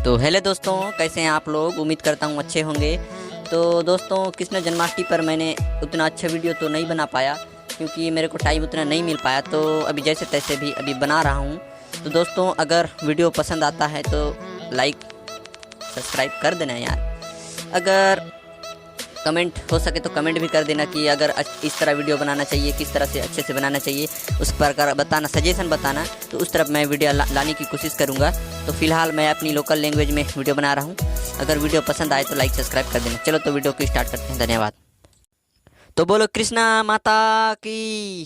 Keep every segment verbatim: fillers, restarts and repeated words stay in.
तो हेलो दोस्तों, कैसे हैं आप लोग? उम्मीद करता हूँ अच्छे होंगे। तो दोस्तों, कृष्ण जन्माष्टमी पर मैंने उतना अच्छा वीडियो तो नहीं बना पाया, क्योंकि मेरे को टाइम उतना नहीं मिल पाया। तो अभी जैसे तैसे भी अभी बना रहा हूँ। तो दोस्तों, अगर वीडियो पसंद आता है तो लाइक, सब्सक्राइब कर देना यार। अगर कमेंट हो सके तो कमेंट भी कर देना कि अगर अच-, इस तरह वीडियो बनाना चाहिए, किस तरह से अच्छे से बनाना चाहिए, उस प्रकार बताना, सजेशन बताना, तो उस तरफ मैं वीडियो ला-, लाने की कोशिश करूँगा। तो फिलहाल मैं अपनी लोकल लैंग्वेज में वीडियो बना रहा हूँ। अगर वीडियो पसंद आए तो लाइक, सब्सक्राइब कर देना। चलो, तो वीडियो को स्टार्ट करते हैं। धन्यवाद। तो बोलो कृष्णा माता की।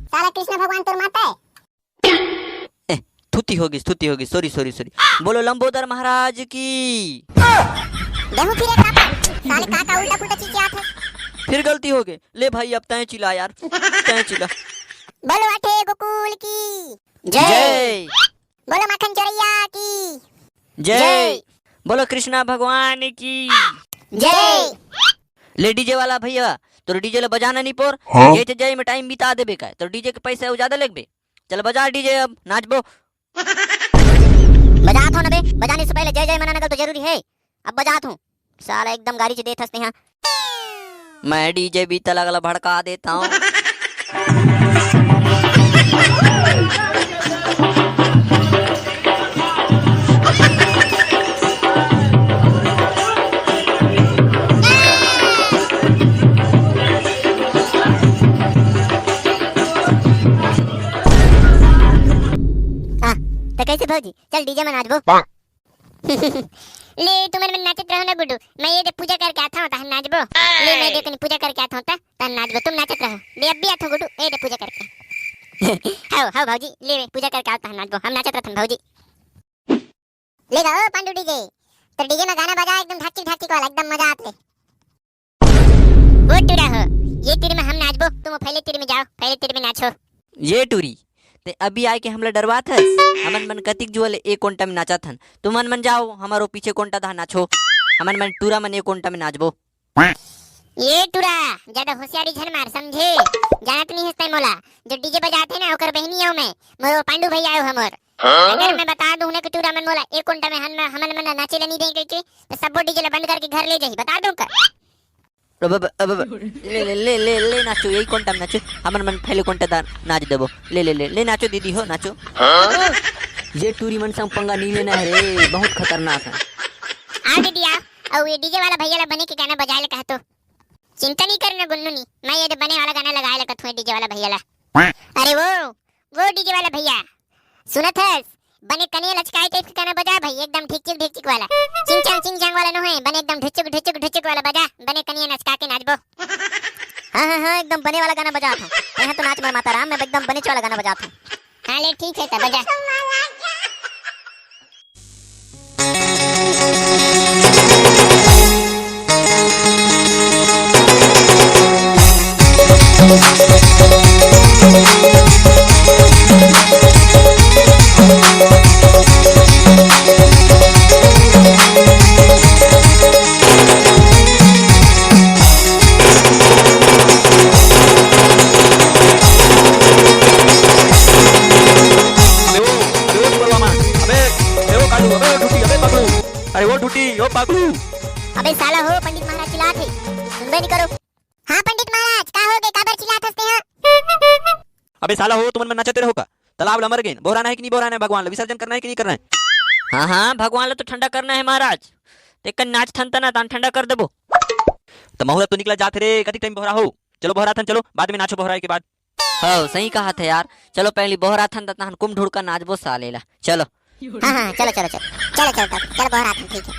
साला कृष्णा भगवान तोर माता है। ए, थुती होगी, थुती होगी, सॉरी, सॉरी, सॉरी। बोलो लंबोदर महाराज की। देहू फिरे का साले का का उल्टा पुल्टा चीज आत है। फिर गलती हो गई। ले भाई, अब तय चिल्ला यार, तय चिल्ला। बोलो अठे गोकुल की जय। जय। बोलो माखन चोरैया की जय। जय। बोलो कृष्णा भगवान की जय। ले डीजे वाला भैया, तोर डीजे ला बजाना नहीं पोर। हाँ? जय जय में टाइम बिता देबे का, तोर डीजे के पैसे अउ ज्यादा लेगबे। चल बजा डीजे, अब नाचबो। बजात हो ना बे, बजाने से पहले जय जय मनाना गल तो जरूरी है। अब बजात हूँ। साला एकदम गारी च देत हस तेहा। मैं डीजे भी तलक ला भड़का देता हूँ। हाँ, तो कैसे भौजी, चल डीजे में नाचबो। ले, तुमन मन नाचत रहो ना गुड्डू, मैं ये दे पूजा करके आता हूँ, तहन नाचबो। ले, मैं दे कनी पूजा करके आता हूँ, त-, तहन नाचबो, तुम नाचत रहो। ले, अब भी आता हूँ गुड्डू, ये दे पूजा करके। हाओ, हाओ भौजी, ले, पूजा करके आओ, तहन नाचबो, हम नाचत रहथन भौजी। ले गा, ओ पांडू डीजे, तो डीजे में गाना बजा एकदम धाकचिक धाकचिक वाला, एकदम मजा आत ले। वो टूरा हो, ये टूरी में हम नाचबो, तुम पहले टूरी में जाओ, पहले टूरी में नाचो। ये टूरी, ते अभी आए के हमला डरवात हस? हमन मन कतिक जुआ ले एक कोंटा में नाचत हन, तुमन मन जाओ, हमारो पीछे कोंटा दा नाचो, हमन मन टूरा मन एक कोंटा में नाचबो। ये टूरा, ज्यादा होशियारी झन मार, समझे? जानत नहीं हस तै मोला, जो डीजे बजाते ना, ओकर बहनी आऊ मैं, मोर पांडू भैया आऊ हमर। हाँ? अगर मैं बता दूं ना कि टूरा मन मोला एक कोंटा में हन-, हमन मन नाचे ले नहीं देंगे के, तो सबो डीजे ला बंद करके घर ले जाही, बता दूं का? अब, अब, अब, अब, ले, ले, ले, ले, ले नाचो, यही कोंटा में नाचो, हमन मन पहले कोंटा दा नाच देबो। ले, ले, ले, ले नाचो दीदी हो, नाचो। हाँ? ये टूरी मन संग पंगा नहीं लेना है रे, बहुत खतरनाक है। आ दीदी आ, अउ ये डीजे वाला भैया ला बने के गाना बजाए ले कहा तो। चिंता नहीं करना गुन्नू नी, मैं ये दे बने वाला गाना लगाए ले कथुए डीजे वाला भैया ला। अरे वो, वो डीजे वाला भैया, सुनत हस? बने कनिया लचकाए टाइप के गाना बजा भाई, एकदम ढिकचिक ढिकचिक वाला। चिंग चांग चिंग चांग वाला नो है, बने एकदम ढुचुक ढुचुक ढुचुक वाला बजा, बने कनिया नचका के नाचबो। हाँ, हाँ, हाँ, एकदम बने वाला गाना बजा था। यहाँ तो नाच मर माता राम, मैं एकदम बने वाला गाना बजा था। हाँ ले, ठीक है, तो बजा। अबे वो, अबे वो कालू, अबे वो ढूटी, अबे पगलू। अरे वो ढूटी, ओ पगलू। अबे साला हो, पंडित महाराज चिल्लात हे, सुनबे नहीं करो। हाँ पंडित महाराज, का हो गे, काबर चिल्लात हस तेहा? अबे साला हो, तुमन मन नाचते रहो का? तालाब ला मर गेन, बोहराना है कि नहीं बोहराना है भगवान ला, विसर्जन करना है कि नहीं करना है? हाँ, हाँ, भगवान ला तो ठंडा करना है महाराज। तेकर नाच थन तना तान ठंडा कर देबो। तो महुरा तो निकला जात रे, कति टाइम बोहरा हो? चलो बोहरा थन, चलो, बाद में नाचो बोहराए के बाद। हो, सही कहा थे यार। चलो पहली बोहरा थन, तहन कुम ढुड़का नाचबो साले ला। चलो। हाँ, हाँ, चलो, चलो, चलो। चलो, चलो, तब, चलो, बोहरा थन, ठीक है।